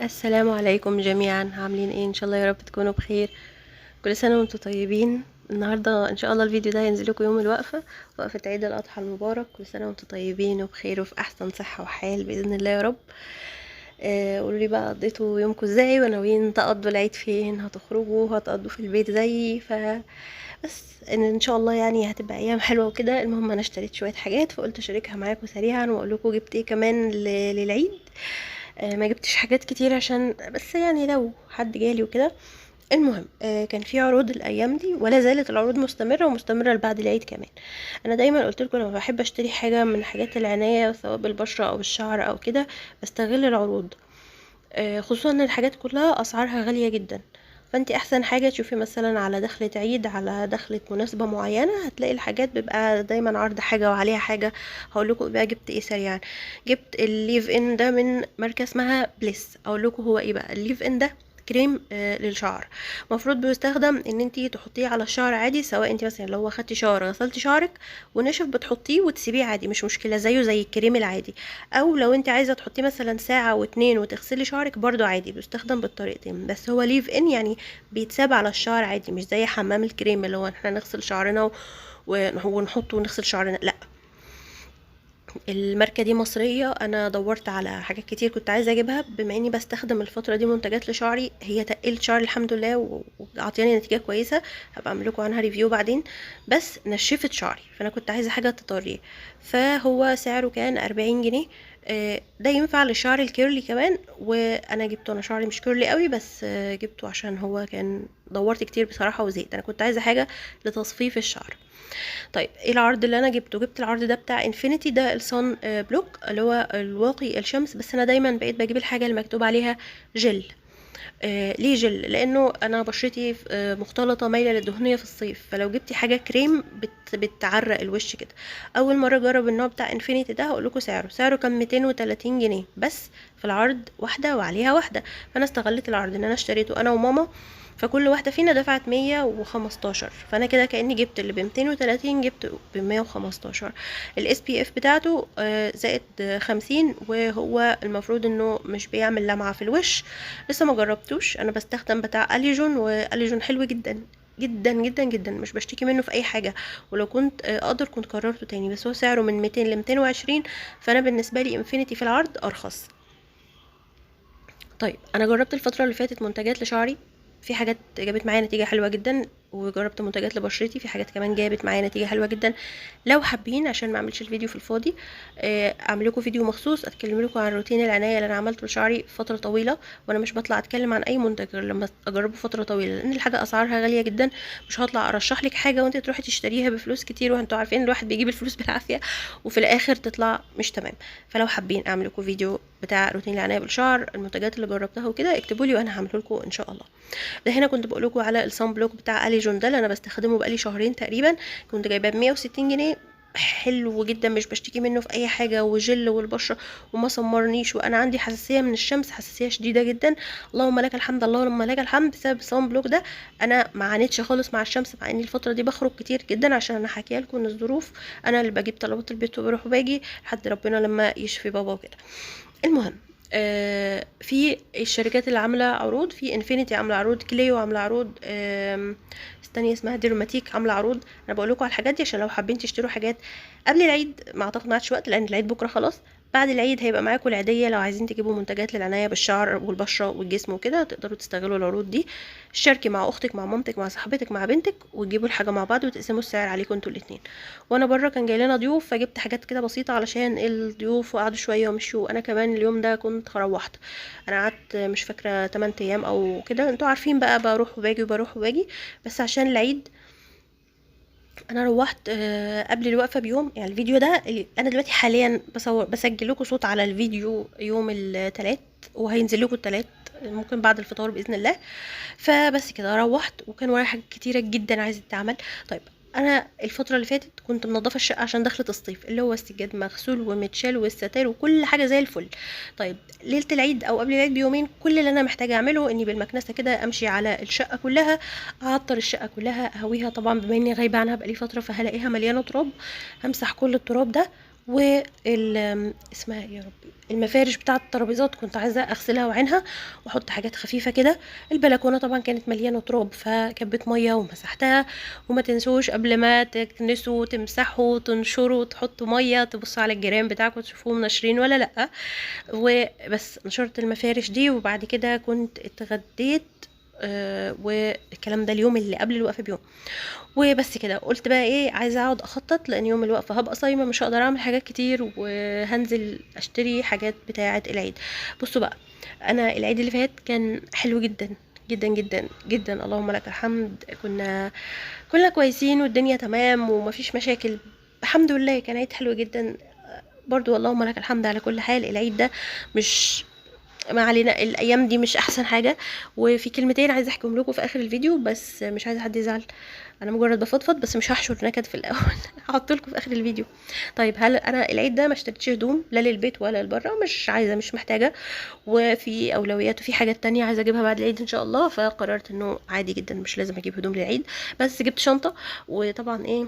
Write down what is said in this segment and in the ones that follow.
السلام عليكم جميعا، عاملين ايه؟ ان شاء الله يا رب تكونوا بخير. كل سنة وانتم طيبين. النهارده ان شاء الله الفيديو ده هينزل لكم يوم الوقفة، وقفه عيد الاضحى المبارك. كل سنة وانتم طيبين وبخير وفي احسن صحة وحال باذن الله يا رب. قولوا لي بقى قضيتوا يومكم ازاي، وناويين تقضوا العيد فين؟ هتخرجوا؟ هتقضوا في البيت زيي؟ بس ان شاء الله يعني هتبقى ايام حلوة وكده. المهم انا اشتريت شوية حاجات فقلت اشاركها معاكم سريعا واقول لكم جبت ايه كمان للعيد. ما جبتش حاجات كتير عشان بس يعني لو حد جالي وكده. المهم كان في عروض الايام دي ولا زالت العروض مستمرة ومستمرة لبعد العيد كمان. انا دايما قلت لكم لما بحب اشتري حاجة من حاجات العناية سواء بالبشره او الشعر او كده بستغل العروض، خصوصا ان الحاجات كلها اسعارها غالية جدا. فانت احسن حاجة تشوفي مثلا على دخلة عيد، على دخلة مناسبة معينة، هتلاقي الحاجات بيبقى دايما عرض حاجة وعليها حاجة. هقول لكم بقى جبت ايه سريعا. جبت ال leave in ده من ماركة اسمها بليس. اقول لكم هو ايه بقى ال leave in ده. كريم للشعر، المفروض بيستخدم ان انتي تحطيه على الشعر عادي، سواء انتي مثلا لو اخدتي shower غسلتي شعرك ونشف بتحطيه وتسيبيه عادي، مش مشكلة، زيه زي الكريم العادي. او لو انتي عايزه تحطيه مثلا ساعة واتنين وتغسلي شعرك برضو عادي، بيستخدم بالطريقتين. بس هو leave in يعني بيتساب على الشعر عادي، مش زي حمام الكريم اللي هو احنا نغسل شعرنا ونحطه ونغسل شعرنا، لا. الماركة دي مصرية. انا دورت على حاجات كتير كنت عايزة اجيبها، بما اني بستخدم الفترة دي منتجات لشعري، هي تقلت شعري الحمد لله وعطياني نتيجة كويسة، هبقى اعمل لكم عنها review بعدين. بس نشفت شعري، فانا كنت عايزة حاجة تطريه. فهو سعره كان 40 جنيه. ده ينفع للشعر ال curly كمان، وانا جبته. انا شعري مش curly قوي، بس جبته عشان هو كان دورت كتير بصراحة وزهقت، انا كنت عايزة حاجة لتصفيف الشعر. طيب ايه العرض اللي انا جبته؟ جبت العرض ده بتاع انفينيتي، ده ال sun block اللي هو الواقي الشمس. بس انا دايما بقيت بجيب الحاجة اللي مكتوب عليها جل. ليه جل؟ لانه انا بشرتي مختلطة مايلة للدهنيه في الصيف، فلو جبتي حاجة كريم بتعرق الوش كده. اول مرة اجرب النوع بتاع انفينيتي ده. هقول لكم سعره. سعره كان 230 جنيه بس في العرض واحدة وعليها واحدة، فانا استغلت العرض ان انا اشتريته انا وماما، فكل واحدة فينا دفعت 115، فانا كده كاني جبت اللي ب 230 جبت ب 115. ال SPF بتاعته زائد 50، وهو المفروض انه مش بيعمل لمعة في الوش. لسه ما جربتوش. انا بستخدم بتاع اليجون، واليجون حلو جدا جدا جدا جدا، مش بشتكي منه في اي حاجة، ولو كنت اقدر كنت كررته تاني. بس هو سعره من 200 ل 220، فانا بالنسبة لي انفينيتي في العرض ارخص. طيب انا جربت الفترة اللي فاتت منتجات لشعري، في حاجات جابت معايا نتيجة حلوة جدا، وجربت منتجات لبشرتي، في حاجات كمان جابت معايا نتيجة حلوة جدا. لو حابين، عشان ما اعملش الفيديو في الفاضي، اعمل لكم فيديو مخصوص اتكلم لكم عن روتين العناية اللي انا عملته لشعري فترة طويلة، وانا مش بطلع اتكلم عن اي منتج غير لما اجربه فترة طويلة، لان الحاجة اسعارها غالية جدا. مش هطلع ارشح لك حاجة وانت تروحي تشتريها بفلوس كتير، وانتوا عارفين الواحد بيجيب الفلوس بالعافية وفي الاخر تطلع مش تمام. فلو حابين اعمل لكم فيديو بتاع روتين العناية بالشعر، المنتجات اللي جربتها وكده، اكتبوا لي وانا هعمله لكم ان شاء الله. ده هنا كنت بقول لكم على ال sun block بتاع اليجون ده اللي انا بستخدمه بقالي شهرين تقريبا، كنت جايباه ب 160 جنيه. حلو جدا، مش بشتكي منه في اي حاجة، وجل والبشره وما سمرنيش، وانا عندي حساسية من الشمس، حساسية شديدة جدا، اللهم لك الحمد اللهم لك الحمد. بسبب ال sun block ده انا ما عانيتش خالص مع الشمس، مع اني الفترة دي بخرج كتير جدا، عشان انا حكيها لكم ان الظروف، انا اللي بجيب طلبات البيت وبروح وباجي لحد ربنا لما يشفي بابا وكده. المهم في الشركات اللي عامله عروض، في انفينيتي عامله عروض، كليو عامله عروض، استني اسمها ديرماتيك عامله عروض. انا بقول لكم على الحاجات دي عشان لو حابين تشتروا حاجات قبل العيد، ما اعتقد ما عادش وقت لان العيد بكره خلاص. بعد العيد هيبقى معاكم العيديه، لو عايزين تجيبوا منتجات للعنايه بالشعر والبشره والجسم وكده، تقدروا تستغلوا العروض دي. شاركي مع اختك، مع مامتك، مع صاحبتك، مع بنتك، وتجيبوا الحاجة مع بعض وتقسموا السعر عليكم انتوا الاتنين. وانا بره كان جاي لنا ضيوف، فجبت حاجات كده بسيطة علشان الضيوف، وقعدوا شوية ومشوا. انا كمان اليوم ده كنت روحت، انا قعدت مش فاكره 8 ايام او كده، انتوا عارفين بقى، بروح وباجي وبروح وباجي. بس عشان العيد انا روحت قبل الوقفة بيوم. يعني الفيديو ده انا دلوقتي حاليا بصور، بسجل لكم صوت على الفيديو يوم الثلاث، وهينزل لكم الثلاث ممكن بعد الفطار باذن الله. فبس كده روحت، وكان ورايا حاجات كتيرة جدا عايزه تتعمل. طيب انا الفترة اللي فاتت كنت منظفه الشقة عشان دخلت الصيف، اللي هو السجاد مغسول ومتشال والستاير وكل حاجة زي الفل. طيب ليلة العيد او قبل العيد بيومين، كل اللي انا محتاجه اعمله اني بالمكنسه كده امشي على الشقة كلها، اعطر الشقة كلها، اهويها طبعا بما اني غايبة عنها بقالي فترة فهلاقيها مليانة تراب، همسح كل التراب ده وال اسمها ايه يا ربي، المفارش بتاعه الترابيزات كنت عايزه اغسلها وعينها واحط حاجات خفيفة كده. البلكونه طبعا كانت مليانة تراب فكبيت مية ومسحتها. وما تنسوش قبل ما تكنسوا تمسحوا تنشروا تحطوا مية، تبصوا على الجيران بتاعكم تشوفوهم ناشرين ولا لا. وبس نشرت المفارش دي. وبعد كده كنت اتغديت، والكلام ده اليوم اللي قبل الوقفة بيوم. وبس كده قلت بقى ايه، عايزه اقعد اخطط لان يوم الوقفة هبقى صايمه مش هقدر اعمل حاجات كتير، وهنزل اشتري حاجات بتاعه العيد. بصوا بقى، انا العيد اللي فات كان حلو جدا جدا جدا جدا، اللهم لك الحمد. كنا كويسين والدنيا تمام ومفيش مشاكل الحمد لله. كان عيد حلو جدا برضو، اللهم لك الحمد على كل حال. العيد ده مش ما علينا، الايام دي مش احسن حاجة. وفي كلمتين عايزه احكيهم لكم في اخر الفيديو، بس مش عايزه حد يزعل، انا مجرد بفضفض بس مش هحشر نكد في الاول هحط لكم في اخر الفيديو. طيب هل انا العيد ده ما اشتريتش هدوم لا للبيت ولا لبره؟ مش عايزه، مش محتاجه، وفي اولويات وفي حاجات تانية عايزه اجيبها بعد العيد ان شاء الله. فقررت انه عادي جدا مش لازم اجيب هدوم للعيد، بس جبت شنطه. وطبعا ايه،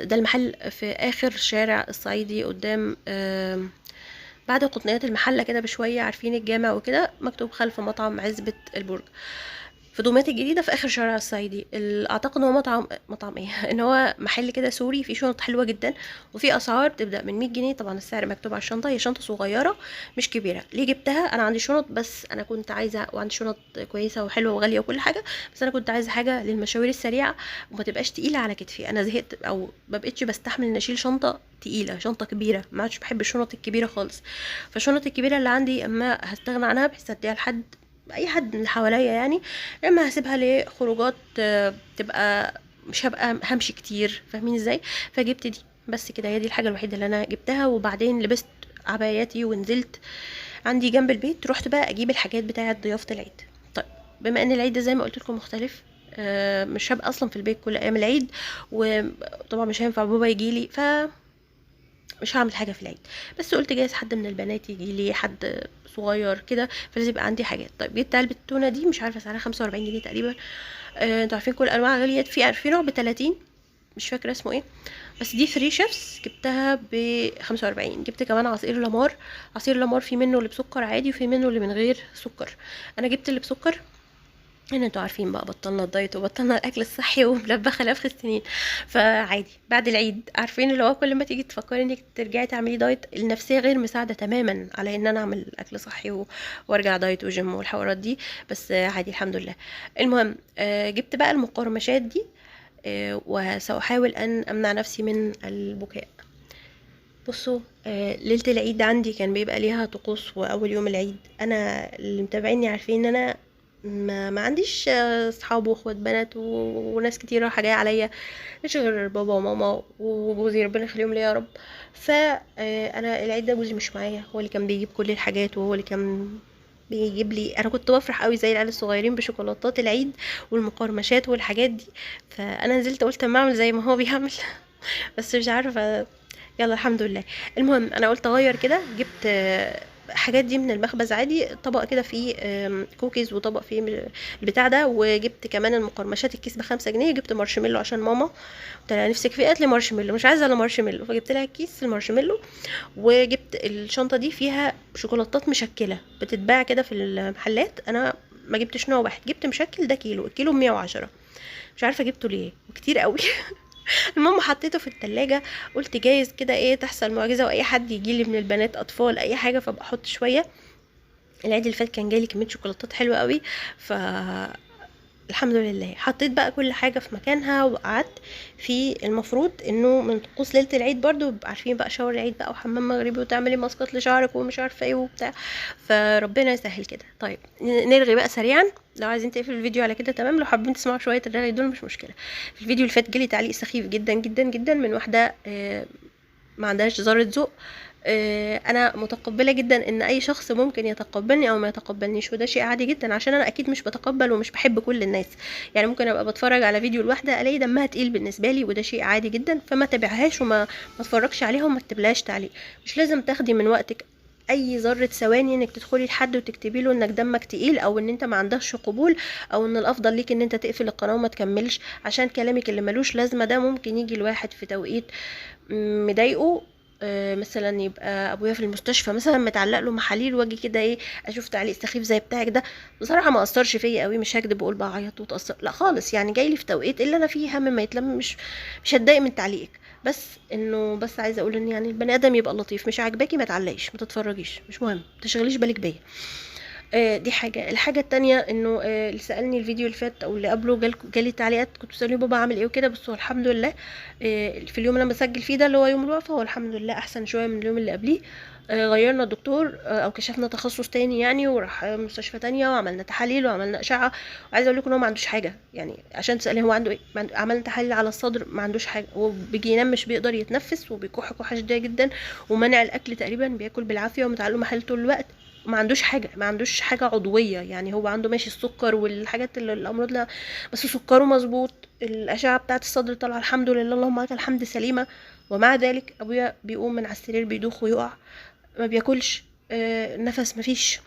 ده المحل في اخر شارع الصعيدي قدام، بعد قطنيات المحلة كده بشوية، عارفين الجامع وكده، مكتوب خلف مطعم عزبة البرج في دومات الجديدة في آخر شارع الصعيدي. أعتقد إن هو مطعم إيه إن هو محل كده سوري فيه شنط حلوة جدا، وفي أسعار بتبدأ من 100 جنيه. طبعا السعر مكتوب على الشنطة، هي شنطة صغيرة مش كبيرة. ليه جبتها؟ أنا عندي شنط، بس أنا كنت عايزة، وعندي شنط كويسة وحلوة وغالية وكل حاجة، بس أنا كنت عايزة حاجة للمشاوير السريعة وما تبقاش تقيلة على كتفي. أنا زهقت أو ما بقتش بستحمل إن أشيل شنطة تقيلة، شنطة كبيرة، ما عادش بحب الشنط الكبيرة خالص. فالشنط الكبيرة اللي عندي أما هستغنى عنها بحيث أديها لحد، اي حد من اللي حواليا يعني، اما هسيبها لخروجات، تبقى مش هبقى همشي كتير، فاهمين ازاي؟ فجبت دي بس كده، هي دي الحاجة الوحيدة اللي انا جبتها. وبعدين لبست عباياتي ونزلت عندي جنب البيت، رحت بقى اجيب الحاجات بتاعه ضيافة العيد. طيب بما ان العيد ده زي ما قلت لكم مختلف، مش هبقى اصلا في البيت كل ايام العيد، وطبعا مش هينفع بابا يجيلي، ف مش هعمل حاجة في العيد. بس قلت جايز حد من البنات يجي لي، حد صغير كده، فلازم يبقى عندي حاجات. طيب جبت علبة التونه دي، مش عارفه سعرها 45 جنيه تقريبا. انتوا عارفين كل انواع غليت، في نوع ب 30 مش فاكره اسمه ايه، بس دي 3 شيفs جبتها ب 45. جبت كمان عصير لامار، عصير لامار في منه اللي بسكر عادي وفي منه اللي من غير سكر. انا جبت اللي بسكر ان انتوا عارفين بقى بطلنا الدايت وبطلنا الاكل الصحي وملبخه لفخ السنين، فعادي بعد العيد عارفين اللي هو كل ما تيجي تفكري انك ترجعي تعملي دايت، النفسية غير مساعدة تماما على ان انا اعمل اكل صحي وارجع دايت وجيم والحوارات دي، بس عادي الحمد لله. المهم جبت بقى المقرمشات دي، وسأحاول ان امنع نفسي من البكاء. بصوا، ليلة العيد عندي كان بيبقى ليها طقوس، واول يوم العيد انا اللي متابعيني عارفين ان انا ما عنديش اصحاب واخوات بنات وناس كتير رايحة جاية عليا، مش غير بابا وماما وجوزي ربنا يخليهم لي يا رب. ف انا العيد ده جوزي مش معايا، هو اللي كان بيجيب كل الحاجات وهو اللي كان بيجيب لي. انا كنت بفرح قوي زي العيال الصغيرين بشوكولاتات العيد والمقرمشات والحاجات دي، فانا نزلت قلت اما اعمل زي ما هو بيعمل بس مش عارفه، يلا الحمد لله. المهم انا قلت اغير كده، جبت حاجات دي من المخبز عادي، طبق كده فيه كوكيز وطبق فيه البتاع ده، وجبت كمان المقرمشات الكيس ب5 جنيه. جبت مارشميلو عشان ماما قلت لها نفسك فيه، قالت لي مارشميلو، مش عايزه الا مارشميلو، فجبت لها كيس المارشميلو. وجبت الشنطة دي فيها شوكولاتات مشكلة بتتباع كده في المحلات، انا ما جبتش نوع واحد، جبت مشكل ده كيلو، الكيلو 110، مش عارفه جبته ليه وكتير قوي المهم حطيته في التلاجة، قلت جايز كده ايه تحصل معجزة واي حد يجيلي من البنات اطفال اي حاجة فابقى احط شوية. العيد اللي فات كان جالي كمية شوكولاتات حلوة قوي، ف الحمد لله حطيت بقى كل حاجة في مكانها وقعدت. في المفروض انه من طقوس ليلة العيد برضو عارفين بقى شاور العيد بقى وحمام مغربي وتعملي ماسكات لشعرك ومش عارفة ايه وبتاع، فربنا يسهل كده. طيب نرغي بقى سريعا، لو عايزين تقفلوا الفيديو على كده تمام، لو حابين تسمعوا شوية الرغي دول مش مشكلة. في الفيديو اللي فات جالي تعليق سخيف جدا جدا جدا من واحدة ما عندهاش ذرة ذوق. انا متقبله جدا ان اي شخص ممكن يتقبلني او ما يتقبلنيش، وده شيء عادي جدا، عشان انا اكيد مش بتقبل ومش بحب كل الناس. يعني ممكن ابقى بتفرج على فيديو لوحده الاقي دمها تقيل بالنسبة لي، وده شيء عادي جدا، فما تابعهاش وما ما اتفرجش عليها وما اكتبلهاش تعليق. مش لازم تاخدي من وقتك اي ذره ثواني انك تدخلي لحد وتكتبي له انك دمك تقيل، او ان انت ما عندكش قبول، او ان الافضل ليك ان انت تقفل القناة وما تكملش، عشان كلامك اللي ملوش لازمه ده ممكن يجي لواحد في توقيت مضايقه مثلا يبقى ابويا في المستشفى مثلا متعلق له محاليل، واجي كده ايه اشوف تعليق سخيف زي بتاعك ده، بصراحة ما اثرش فيا قوي، مش هكدب واقول بعيط وتاثر، لا خالص، يعني جاي لي في توقيت اللي انا فيه هم ما يتلم، مش هتضايق من تعليقك، بس انه بس عايزه اقول ان يعني البني ادم يبقى لطيف، مش عاجباكي ما تعلقيش، ما تتفرجيش، مش مهم، ما تشغليش بالك بيا. دي حاجة. الحاجة التانية انه اللي سألني الفيديو اللي فات او اللي قبله جالي تعليقات، كنت بسألني بابا عامل ايه وكده، بس هو الحمد لله في اليوم اللي انا بسجل فيه ده اللي هو يوم الوقفة، هو الحمد لله احسن شوية من اليوم اللي قبليه. غيرنا الدكتور، او كشفنا تخصص تاني يعني، وراح مستشفى تانية وعملنا تحاليل وعملنا اشعة، وعايزة اقول لكم ان هو ما عندوش حاجة، يعني عشان تسألي هو عنده ايه، ما عنده، عملنا تحاليل على الصدر ما عندوش حاجة، هو بيجي ينام مش بيقدر يتنفس وبيكح كحة شديدة جدا، ومنع الاكل تقريبا، بياكل بالعافية ومتعلق محل طول الوقت، ما عندوش حاجة، ما عندوش حاجة عضوية، يعني هو عنده ماشي السكر والحاجات اللي الأمراض، لا بس سكره مظبوط، الأشعة بتاعة الصدر طالعة الحمد لله اللهم لك الحمد سليمة، ومع ذلك أبويا بيقوم من على السرير بيدوخ ويقع، ما بياكلش، نفس مفيش،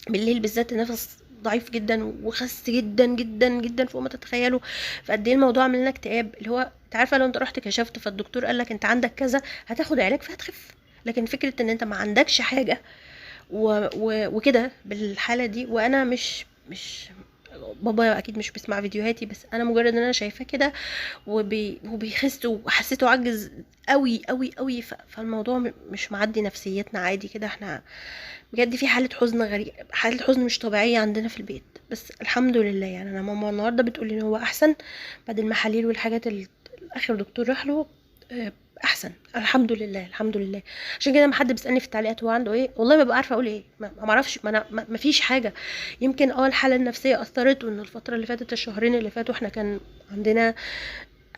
بالليل بالذات النفس ضعيف جدا، وخس جدا جدا جدا فوق ما تتخيلوا. فقد ايه الموضوع عامل لنا اكتئاب، اللي هو انت عارفه لو انت رحت كشفت فالدكتور قال لك انت عندك كذا هتاخد علاج فهتخف، لكن فكرة ان انت ما عندكش حاجة وكده بالحالة دي. وانا مش بابا اكيد مش بيسمع فيديوهاتي، بس انا مجرد ان انا شايفاه كده وبيخس وحسيته عجز قوي قوي قوي، فالموضوع مش معدي نفسيتنا عادي كده. احنا بجد في حالة حزن غريب، حالة حزن مش طبيعية عندنا في البيت، بس الحمد لله. يعني انا ماما النهارده بتقولي ان هو احسن بعد المحاليل والحاجات اللي اخر دكتور راح له، احسن الحمد لله الحمد لله. عشان كده ما حد بيسالني في التعليقات هو عنده ايه، والله ما ببقى عارفه اقول ايه، ما اعرفش، ما انا ما فيش حاجة. يمكن الحالة النفسية اثرت، وان الفترة اللي فاتت الشهرين اللي فاتوا احنا كان عندنا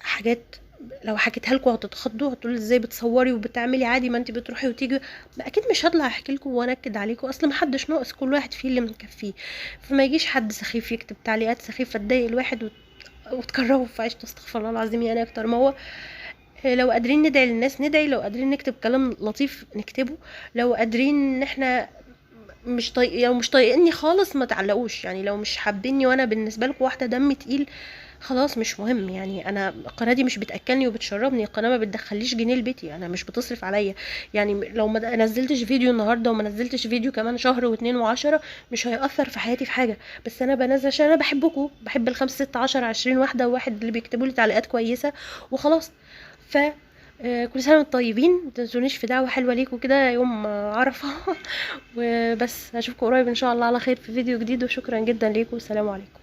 حاجات لو حكيتها لكم هتتخضوا، هتقولوا ازاي بتصوري وبتعملي عادي، ما انت بتروحي وتيجي، ما اكيد مش هطلع احكي لكم وانكد عليكم، اصل ما حدش ناقص، كل واحد فيه اللي مكفيه. فما يجيش حد سخيف يكتب تعليقات سخيفة تضايق الواحد وتكرهه في عيشته، استغفر الله العظيم. يعني اكتر ما هو لو قادرين ندعي للناس ندعي، لو قادرين نكتب كلام لطيف نكتبه، لو قادرين ان احنا مش طايق، لو مش طايقني خالص ما تعلقوش، يعني لو مش حابيني وانا بالنسبة لكم واحدة دم تقيل خلاص مش مهم. يعني انا القناة دي مش بتاكلني وبتشربني، القناة ما بتدخليش جنيه لبيتي، انا مش بتصرف عليا. يعني لو ما نزلتش فيديو النهارده وما نزلتش فيديو كمان شهر واتنين وعشرة مش هيأثر في حياتي في حاجة، بس انا بنزل عشان انا بحبكم، بحب الخمسة ستة عشر 20 واحدة وواحد اللي بيكتبوا لي تعليقات كويسة وخلاص. ف كل سنة وانتم طيبين، ما تنسونيش في دعوه حلوة ليكم كده يوم عرفه وبس، اشوفكم قريب ان شاء الله على خير في فيديو جديد، وشكرا جدا ليكم والسلام عليكم.